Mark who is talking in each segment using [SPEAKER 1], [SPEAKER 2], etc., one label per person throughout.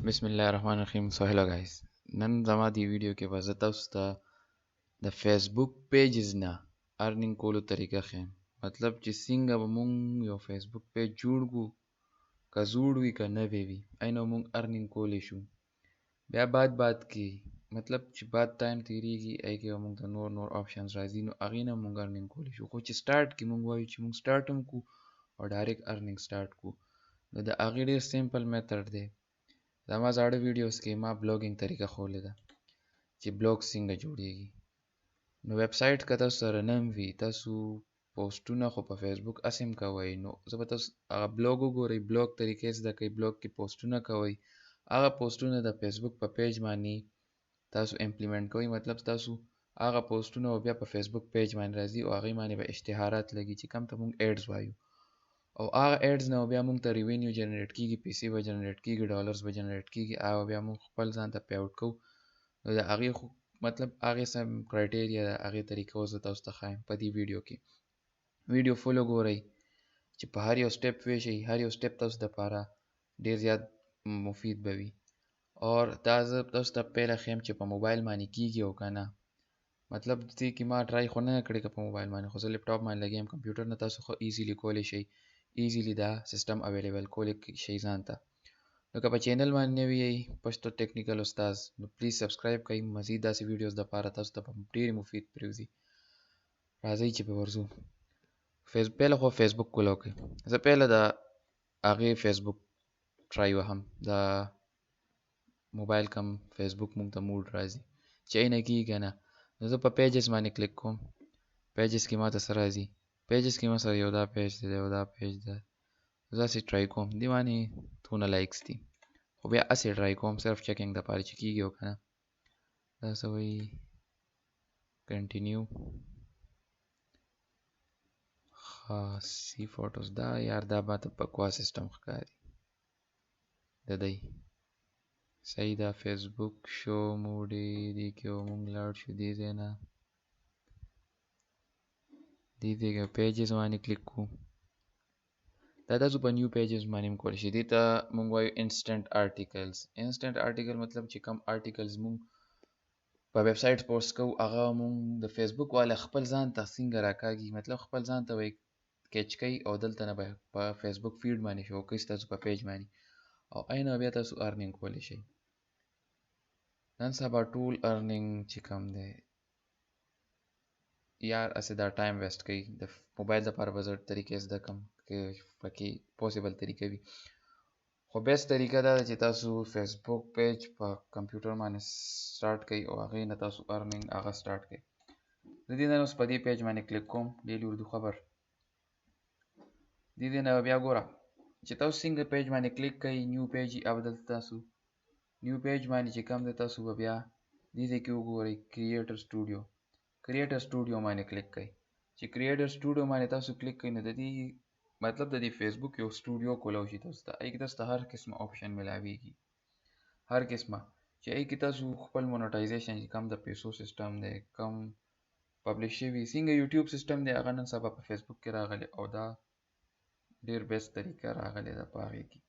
[SPEAKER 1] بسم الله الرحمن الرحیم. سو هلو ګایز، نن زما دی ویډیو کې به زه تاسو ته د فیسبوک پیجز نه ارنینګ کولو طریقه ښیم. مطلب چې څنګه به مونږ یو فیسبوک پیج جوړ کړو، که زوړ وي که نوی وي، اینو مونږ ارنینګ کولی شو. بیا بعد بعد کې، مطلب چې بعد ټایم تیریږي، ای کې به مونږ ته نور نور آپشنز راځي، نو هغې نه مونږ ارنینګ کولی شو. خو چې سټارټ کې مونږ وایو چې مونږ سټارټ هم کو او ډایرکټ ارنینګ سټارټ کو، نو د هغې ډېر سمپل میتھډ دی. زما زاړه ویډیوز کې ما بلاګینګ طریقه ښوولې ده چې بلاګ څنګه جوړیږي. نو ویب سایټ که تاسو سره نه وي، تاسو پوسټونه خو په فیسبوک اسیم کوئ، نو زه به تاسو هغه بلاګ وګورئ، بلاګ طریقې زده کوئ، بلاګ کې پوسټونه کوئ، هغه پوسټونه د فیسبوک په پیج باندې تاسو امپلیمنټ کوئ. مطلب تاسو هغه پوسټونه بیا په فیسبوک پیج باندې راځي او هغې باندې به اشتهارات لګي چې کم ته مونږ ایډز وایو، او هغه ایډز نه بیا مونږ ته ریونیو جنریټ کیږي، پیسې به جنریټ کیږي، ډالرز به جنریټ کیږي، هغه بیا مونږ خپل ځان ته پی اوټ کوو. نو د هغې خو مطلب هغې سم کرایټیریا ده، هغې طریقه اوس زه تاسو ته ښایم په دې ویډیو کې. ویډیو فول وګورئ چې په هر یو سټپ پوه شئ، هر یو سټپ تاسو دپاره ډېر زیات مفید به وي. او دا زه تاسو ته پهله ښیم چې په موبایل باندې کیږي او که نه. مطلب دې کې ما ټرای خو نه کړې که په موبایل باندې، خو زه لپټاپ باندې لګیا یم. کمپیوټر نه تاسو ښه ایزیلی کولی شئ، ایزیلی دا سیستم اویلیبل کولی شئ ځان ته. نو که په چینل باندې نوي یئ، پښتو ټیکنیکل استاد، نو پلیز سبسکرایب کړئ، مزید داسې ویډیوز دپاره تاسو ته به ډېرې مفید پرېوځي. راځئ چې په ورځو. پهله خو فیسبوک کولاو کړئ. زه پهله د هغې فیسبوک ټرای وهم، د موبایل کم فیسبوک مونږ ته موډ راځي چې اینه کیږي که نه. نو زه په پیجز باندې کلیک کوم. پیجز کې ما ته څه راځي؟ پیجز کې ما سره یو دا پیج دی، یو دا پیج دی. زه هسې ټرای کوم، دې باندې څونه لایکس دي، خو بیا هسې ټرای کوم صرف چیکنګ دپاره چې کیږي او که نه. دا څه وایي؟ کنټینیو. ښه، سی فوټوز دا یار دا ما ته بکوا سیستم ښکاري د دی. صحیح ده. فیسبوک شو موډې دې کې مونږ لاړ شو دې ځای نه دې ځای کې پیجز باندې کلیک کو. دا تاسو په نیو پیجز باندې هم کولی شئ. دې ته مونږ وایو انسټنټ آرټیکلز. انسټنټ آرټیکل مطلب چې کوم آرټیکلز مونږ په ویب سایټ پوسټ کوو، هغه مونږ د فیسبوک والا خپل ځان ته څنګه راکاږي، مطلب خپل ځان ته به یې کیچ کوي او دلته نه به په فیسبوک فیډ باندې شو کوي ستاسو په پیج باندې، او عین بیا تاسو ارنینګ کولی شئ. نن سبا ټول ارنینګ چې کوم دی یار، هسې دا ټایم ویسټ کوي. د موبایل دپاره به زه طریقې زده کړم که پکې پوسیبل طریقه وي، خو بیسټ طریقه دا ده چې تاسو فیسبوک پیج په کمپیوټر باندې سټارټ کړئ او هغې نه تاسو ارنینګ هغه سټارټ کړئ. زه دې نه اوس په دې پیج باندې کلیک کوم، ډیلی اردو خبر. دې دې نه بیا ګوره چې تاسو څنګه پیج باندې کلیک کړئ، نیو پیج او دلته تاسو نیو پیج باندې چې کوم دی، تاسو به بیا دې ځای کې وګورئ کریټر سټوډیو. کریټر سټوډیو باندې کلیک کړئ. چې کریټر سټوډیو باندې تاسو کلیک کړئ، نو د دې مطلب د دې فیسبوک یو سټوډیو کولاو شي تاسو ته. ای کې تاسو ته هر قسمه آپشن ملاویږي، هر قسمه چې ای کې تاسو خپل مونټایزیشن چې کوم د پیسو سیستم دی، کوم پبلش شوي څنګه یوټیوب سیستم دی، هغه نن سبا په فیسبوک کې راغلی او دا ډیر بیسټ طریقه راغلی ده په هغې کې.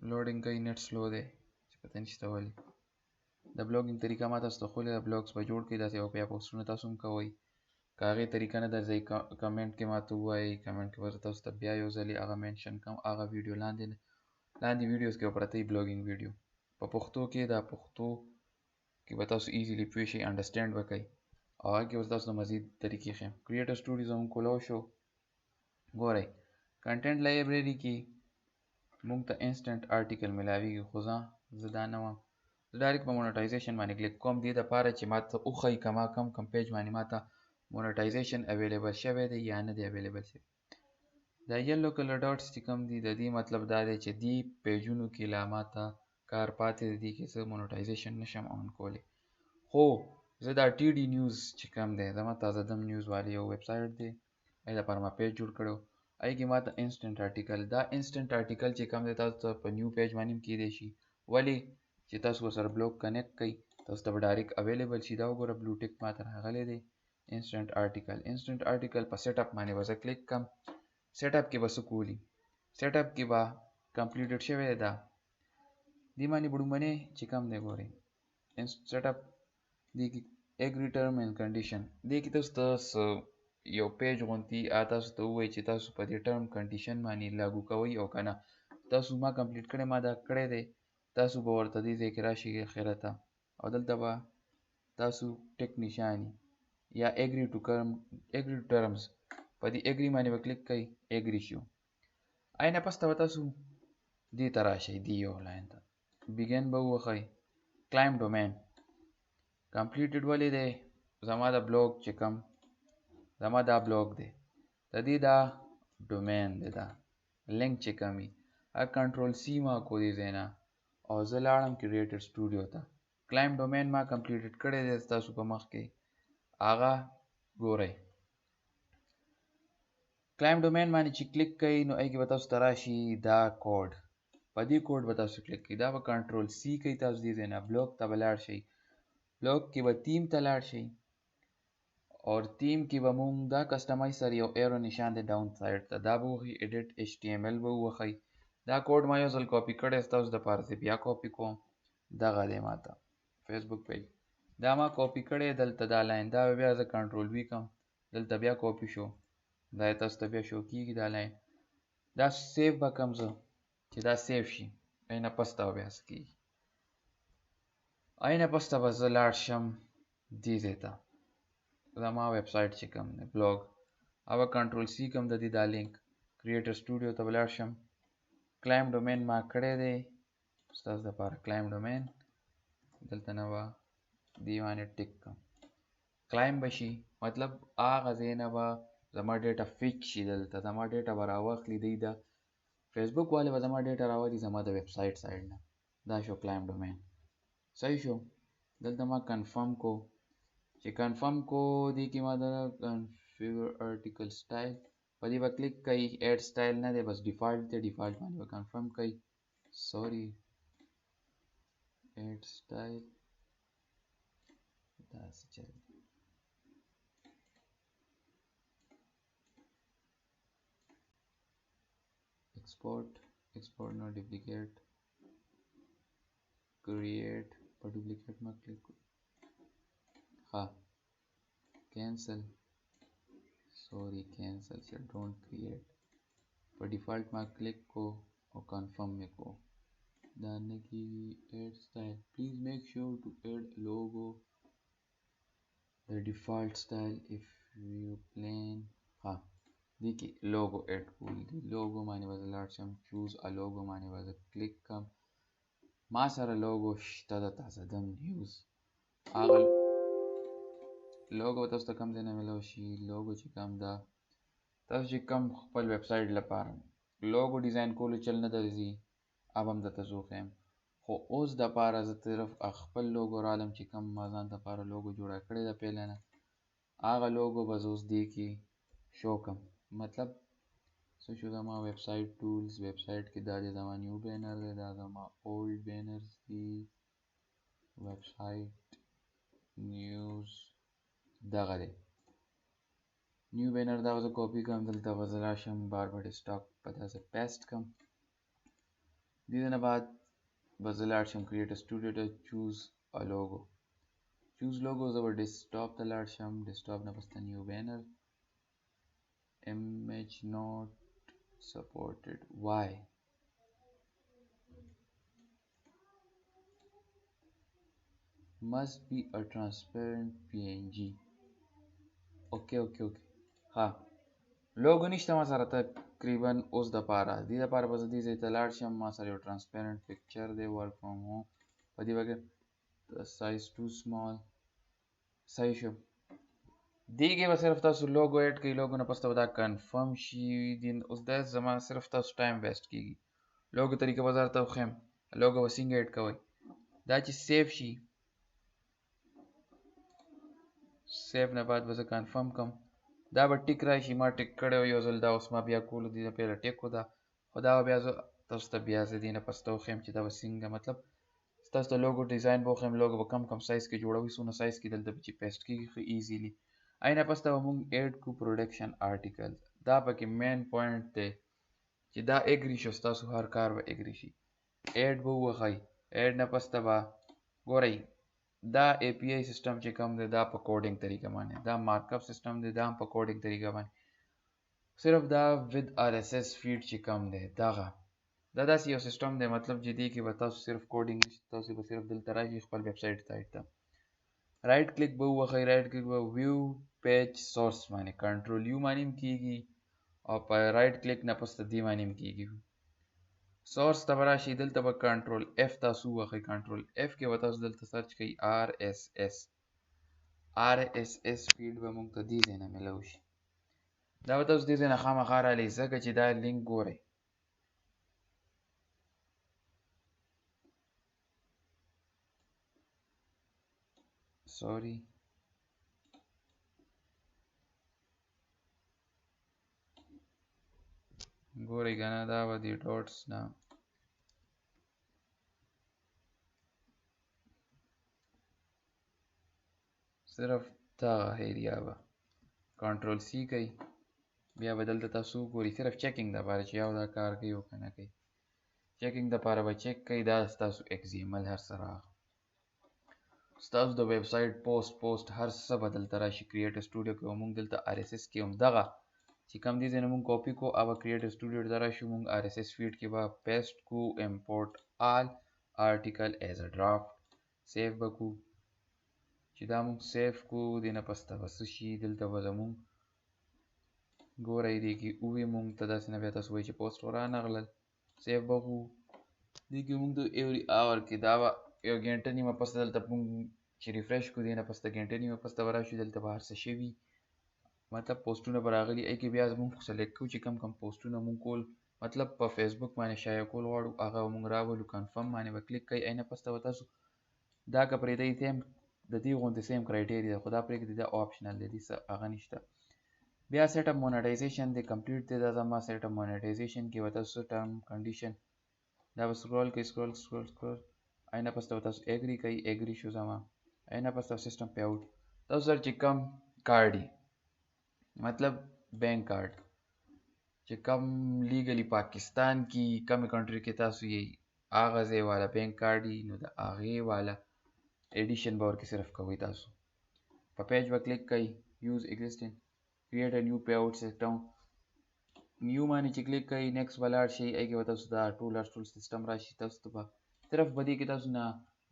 [SPEAKER 1] لوډینګ کوي، نېټ سلو دی چې پته نشته ولې. د بلاګینګ طریقه ما تاسو ته ښودلې ده، بلاګز به جوړ کړئ داسې او بیا پوسټونه تاسو هم کوئ. که هغې طریقه نه درځي، کمنټ کې ماته ووایئ، کمنټ کې به زه تاسو ته بیا یو ځلې هغه منشن کوم. هغه ویډیو لاندې لاندې ویډیوز کې به پرته وي بلاګینګ ویډیو په پښتو کې، دا پښتو کې به تاسو ایزیلی پوه شئ، انډرسټینډ به کوئ او هغه کې به تاسو ته مزید طریقې ښیم. کریټر سټوډیو زموږ کولاو شو. ګورئ کنټنټ لایبرري کې موږ ته انسټنټ آرټیکل ملاویږي، خو زه دا نه وم، زه ډایرکټ په مونټایزیشن باندې کلیک کوم دې دپاره چې ما ته وښایي که ما کم کم پیج باندې ما ته مونټایزیشن اویلیبل شوی دی یا نه دی اویلیبل شوی. دا یلو کلر ډاټس چې کوم دي، د دې مطلب دا دی چې دې پیجونو کې لا ما ته کار پاتې دی، دې کې زه مونټایزیشن نشم آن کولی. خو زه دا ټي ډي نیوز چې کوم دی، زما تازه دم نیوز والے یو ویب سایټ دی، ای دپاره ما پیج جوړ کړو، ای کې ما ته انسټنټ آرټیکل، دا انسټنټ آرټیکل چې کوم دی تاسو ته په نیو پیج باندې هم کیدی شي، ولې چې تاسو ورسره بلاګ کنیکټ کړئ تاسو ته به ډایرکټ اویلیبل شي. دا وګوره بلو ټیک ما ته راغلی دی انسټنټ آرټیکل. انسټنټ آرټیکل په سیټ اپ باندې به زه کلیک کړم. سیټ اپ کې به څه کولی؟ سیټ اپ کې به کمپلیټډ شوی ده. دې باندې به ړومبنی چې کوم دی ګورئ سیټ اپ دې کې اګری ټرم اینډ کنډیشن، دې کې تاسو ته یو پیج غونتی تاسو ته ووایي چې تاسو په دې ټرم کنډیشن باندې لاګو کوئ او که نه. تاسو ما کمپلیټ کړی، ما دا کړی دی، تاسو به ورته دې ځای کې راشئ اخرته او دلته به تاسو ټیک نشاني یا اګری ټو اګری ټو ټرمز په دې اګری باندې به کلیک کوئ، اګری شو. اینه پس ته به تاسو دې ته راشئ، دې یو لاین ته بیګن به ووهئ، کلایم ډومین کمپلیټډ ولې دی؟ زما د بلاګ چې کوم زما دا بلاګ دی، د دې دا ډومین دی، دا لینک چې کوم وي کنټرول سی ما کو دې ځای نه او زه لاړم کریټر سټوډیو ته. کلایم ډومین ما کمپلیټډ کړی دی ستاسو په مخ کې، هغه ګورئ. کلایم ډومین باندې چې کلیک کوئ نو هغې کې به تاسو ته راشي دا کوډ، په دې کوډ به تاسو کلیک کوئ، دا به کنټرول سی کوئ تاسو دې ځای نه بلاګ ته به لاړ شئ، بلاګ کې به تیم ته لاړ شئ اور تیم کې به مونږ دا کسټمایز سره یو ایرو نشان دی ډاون سایډ ته، دا به ووهئ، ایډیټ ایچ ټي ایم ایل به ووهئ. دا کوډ ما یو ځل کاپي کړی ستاسو دپاره زه بیا کاپي کوم، دغه دی ما ته فیسبوک پیج، دا ما کاپي کړی دلته دا لاین، دا به بیا زه کنټرول وي کوم، دلته بیا کاپي شو، دا تاسو ته بیا شو کیږي دا لاین، دا سیو به کوم زه چې دا سیو شي، اینه پس ته به بیا څه کیږي، اینه پس ته به زه لاړ شم دې ځای ته، زما ویب سایټ چې کوم دی بلاګ، هغه کنټرول سی کوم د دې دا لینک کریټر سټوډیو ته به لاړ شم. کلایم ډومین ما کړی دی ستاسو دپاره، کلایم ډومین دلته نه به دې باندې ټیک کړم، کلایم به شي، مطلب هغه ځای نه به زما ډیټا فیچ شي، دلته زما ډیټا به راواخلي دی، دا فیسبوک والے به زما ډیټا راولي زما د ویب سایټ سایډ نه. دا شو کلایم ډومین، صحیح شو. دلته ما کنفرم کو، چې کنفرم کو دې کې ما د کنفیګر آرټیکل سټایل په دې به کلیک کوئ، ایډ سټایل نه دی بس ډیفالټ دی، ډیفالټ باندې به کنفرم کوئ، سوري ایډ سټایل داسې چل دی. ایکسپورټ، ایکسپورټ نو ډوپلیکیټ، کریټ، په ډوپلیکیټ ما کلیک کو، ها کینسل، سوري کینسل چې ډونټ کریټ، په ډیفالټ ما کلیک کو او کنفرم مې کو. دا نه کیږي. ایډ سټایل، پلیز میک شور ټو ایډ لوګو the default style if you plan. ها دې کې لوګو ایډ کول دي، لوګو باندې به زه لاړ شم، چوز ا لوګو باندې به زه کلیک کړم. ما سره لوګو شته د تازه دم نیوز، هغه لوګو به تاسو ته کوم ځای نه میلاو شي. لوګو چې کوم ده تاسو چې کوم خپل ویب سایټ لپاره لوګو ډیزاین کولو چل نه درځي، هغه هم درته زه وښیم. خو اوس دپاره زه صرف خپل لوګو رالم چې کوم ما ځان دپاره لوګو جوړه کړې ده پهله نه، هغه لوګو به زه اوس دې کې شو کړم. مطلب څه شو، زما ویب سایټ ټولز ویب سایټ کې دا دی زما نیو بینر دی، دا زما اولډ بینرز دي، ویب سایټ نیوز دغه دی نیو بینر، دا به زه کاپي کړم، دلته به زه راشم بار بار ډیسکټاپ په داسې پیسټ کړم. دې نه بعد به زه لاړ شم کریټر سټوډیو ته، چوز ا لوګو، چوز لوګو زه به ډیسکټاپ ته لاړ شم، ډیسکټاپ نه پسته نیو بینر، image not supported, why? Must be a transparent PNG. Okay okay okay. ها لوګو نشته ما سره تقریبا اوس د پاره، دې دپاره به زه دې ځای ته لاړ شم، ما سره یو ټرانسپیرنټ پکچر دی ورک فرام هوم، په دې به سایز ټو سمال، صحیح شو. دې کې به صرف تاسو لوګو ایډ کړئ، لوګو نه پس ته به دا کنفرم شي. اوس دا زما صرف تاسو ټایم ویسټ کیږي. لوګو طریقه به زه درته وښیم، لوګو به څنګه ایډ کوئ. دا چې سیو شي، سیو نه بعد به زه کنفرم کړم، دا به ټیک راشي. ما ټیک کړی و یو ځل، دا اوس ما بیا کولو دې نه پهله ټیک و دا، خو دا به بیا زه تاسو ته بیا زه دې نه پس ته وښیم چې دا به څنګه، مطلب ستاسو ته لوګو ډیزاین به وښیم، لوګو به کم کم سایز کې جوړوي، څونه سایز کې دلته به چې پیسټ کیږي ښه ایزیلی. اینه پس ته به موږ ایډ کو پروډکشن آرټیکل، دا پکې مین پوینټ دی چې دا اګری شو ستاسو هر کار به اګری شي. ایډ به ووهئ، اډ نه پسته به ګورئ دا ای پی آی سیستم چې کوم دی دا په کوډینګ طریقه باندې، دا مارک اپ سیستم دی دا هم په کوډینګ طریقه باندې، صرف دا ود آر اس اس فیډ چې کوم دی دغه دا داسې یو سیستم دی، مطلب چې دې کې به تاسو صرف کوډینګ نشته، تاسو به صرف دلته راشي خپل ویب سایټ ته رائټ کلیک به ووهئ، رائټ کلیک به ویو پیج سورس باندې کنټرول یو باندې هم کیږي او په رائټ کلیک نه پسته دې باندې هم کیږي. سورس ته به راشي، دلته به کنټرول اف تاسو ووهئ، کنټرول اف کې به تاسو دلته سرچ کړئ آر اس اس، آر اس اس فیډ به موږ ته دې ځای نه میلاو شي. دا به تاسو دې ځای نه خامخا رالئ، ځکه چې دا لینک ګورئ سوري ګورئ که نه، دا به د ډاټس نه صرف دغه ایریا به کنټرول سی کوي، بیا به دلته تاسو وګورئ صرف چیکنګ دپاره چې یو دا کار کوي او که نه کوي، چیکنګ دپاره به چیک کوي. دا ستاسو ایکس ایم ال هر څه راغی، ستاسو د ویب سایټ پوسټ هر څه به دلته راشي کریټر سټوډیو کې. موږ دلته آر اس اس کې هم دغه چې کوم دې ځای نه موږ کاپي کو، هغه کریټر سټوډیو ته راشو، موږ آر اس اس فیډ کې به پیسټ کو، امپورټ آل آرټیکل ایز ا ډرافټ، سیو به کو. چې دا موږ سیو کو دې نه پسته به څه شي، دلته به زموږ ګورئ دې کې ووي موږ ته داسې نه بیا تاسو وایي چې پوسټ ورانغلل، سیو به کو. دې کې موږ د ایوري آور کې دا به یو ګنټه نیمه پسته دلته موږ چې ریفرش کو، دې نه پسته ګنټه نیمه پسته به راشو، دلته به هر څه شوي، مطلب پوسټونه به راغلي. ای کې بیا موږ سلیکټ کوو چې کم کم پوسټونه موږ کول، مطلب په فیسبوک باندې شایع کول غواړو، هغه موږ راولو، کنفرم باندې به کلیک کوئ. ای نه پسته به تاسو دا که پرېږدئ سیم د دې غوندې سیم کرایټیریا ده، خو دا پرېږدئ، دا آپشنل دی، دې څه هغه نشته. بیا سیټ اپ مونټایزیشن دی، کمپلیټ دی. دا زما سیټ اپ مونټایزیشن کې به تاسو ټرم کنډیشن دا به سکرول کوئ، سکرول سکرول سکرول، ای نه پسته به تاسو اګری کوئ، اګری شو زما. ای نه پسته سیستم پی آوټ تاسو سره چې کم کارډ وي، مطلب بینک کارډ چې کم لیګلی پاکستان کې کمې کنټري کې تاسو یې هغه ځای والا بینک کارډ وي، نو د هغې والا ایډیشن به ورکې صرف کوئ. تاسو په پیج به کلیک کوئ، یوز ایگزسټینګ کریټ ا نیو پی آوټ سیستم، نیو باندې چې کلیک کوئ نیکسټ به لاړ شئ. ای کې به تاسو دا ټول هر ټول سیستم راشي. تاسو ته به صرف په دې کې تاسو نه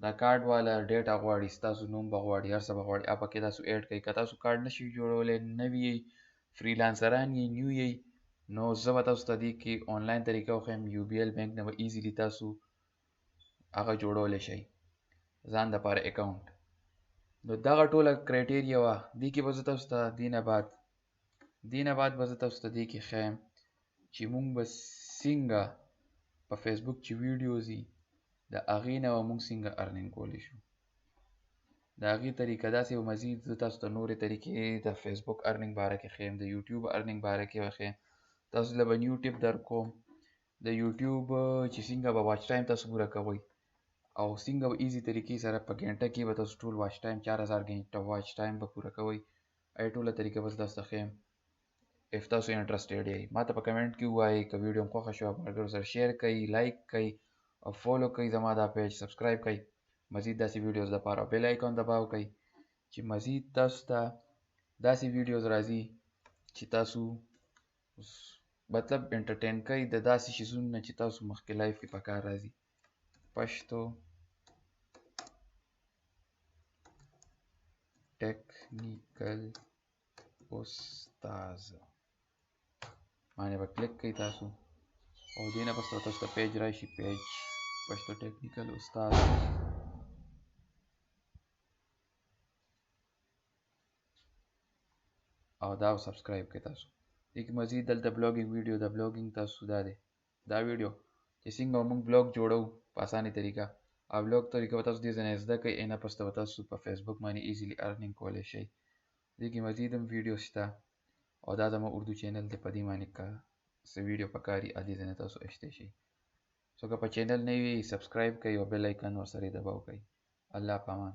[SPEAKER 1] دا کارډ والا ډیټا غواړي، ستاسو نوم به غواړي، هر څه به غواړي، هغه پکې تاسو اډ کړئ. که تاسو کارډ نشئ جوړولی، نوي یئ، فریلانسران یئ، نیو یئ، نو زه به تاسو ته دې کې آنلاین طریقه وښیم. یو بي ایل بینک نه به ایزیلی تاسو هغه جوړولی شئ ځان دپاره اکاونټ. نو دغه ټوله کرایټیریا وه. دې کې به زه تاسو ته دې نه بعد به زه تاسو ته دې کې ښیم چې موږ به څنګه په فیسبوک چې ویډیوز وي د هغې نه به موږ څنګه ارنینګ کولی شو، د هغې طریقه داسې به مزید زه تاسو ته نورې طریقې د فیسبوک ارنینګ باره کې ښیم، د یوټیوب ارنینګ باره کې به ښیم. تاسو له به نیو ټیپ در کوم د یوټیوب چې څنګه به واچ ټایم تاسو پوره کوئ او څنګه به ایزي طریقې سره په ګنټه کې به تاسو ټول واچ ټایم 4000 ګنټه واچ ټایم به پوره کوئ. ای ټوله طریقه به زه تاسو ته ښیم. اف تاسو انټرسټډ یئ ما ته په کمنټ کې ووایئ. که ویډیو مو خوښه شوه ملګرو سره شیر کړئ، لایک کړئ او فالو کړئ زما دا پیج، سبسکرایب کړئ مزید داسې ویډیوز دپاره، او بیل آیکون دباو کړئ چې مزید تاسو ته داسې ویډیوز راځي چې تاسو مطلب انټرټین کوي د داسې شیزونو نه چې تاسو مخکې لایف کې پکار راځي. پښتو ټیکنیکل استاد باندې به کلیک کړئ تاسو، او دې نه پس تاسو ته پیج راشي، پیج پښتو ټیکنیکل استاد. او دا سبسکرایب کړئ تاسو. دې کې مزید دلته بلاګینګ ویډیو، د بلاګینګ تاسو دا دی دا ویډیو چې څنګه موږ بلاګ جوړو په اسانه طریقه، او بلاګ طریقه به تاسو دې ځای نه زده کړئ. نه پس ته به تاسو په فیسبوک باندې ایزیلی ارنینګ کولی شئ. دې کې مزید هم ویډیو شته، او دا زما اردو چینل دی، په دې باندې که څه ویډیو پکار وي دې ځای نه تاسو ایستی شئ. څوک په چینل نه وي سبسکرایب کړئ او بیل آیکن ورسره دباو کړئ. الله په امان.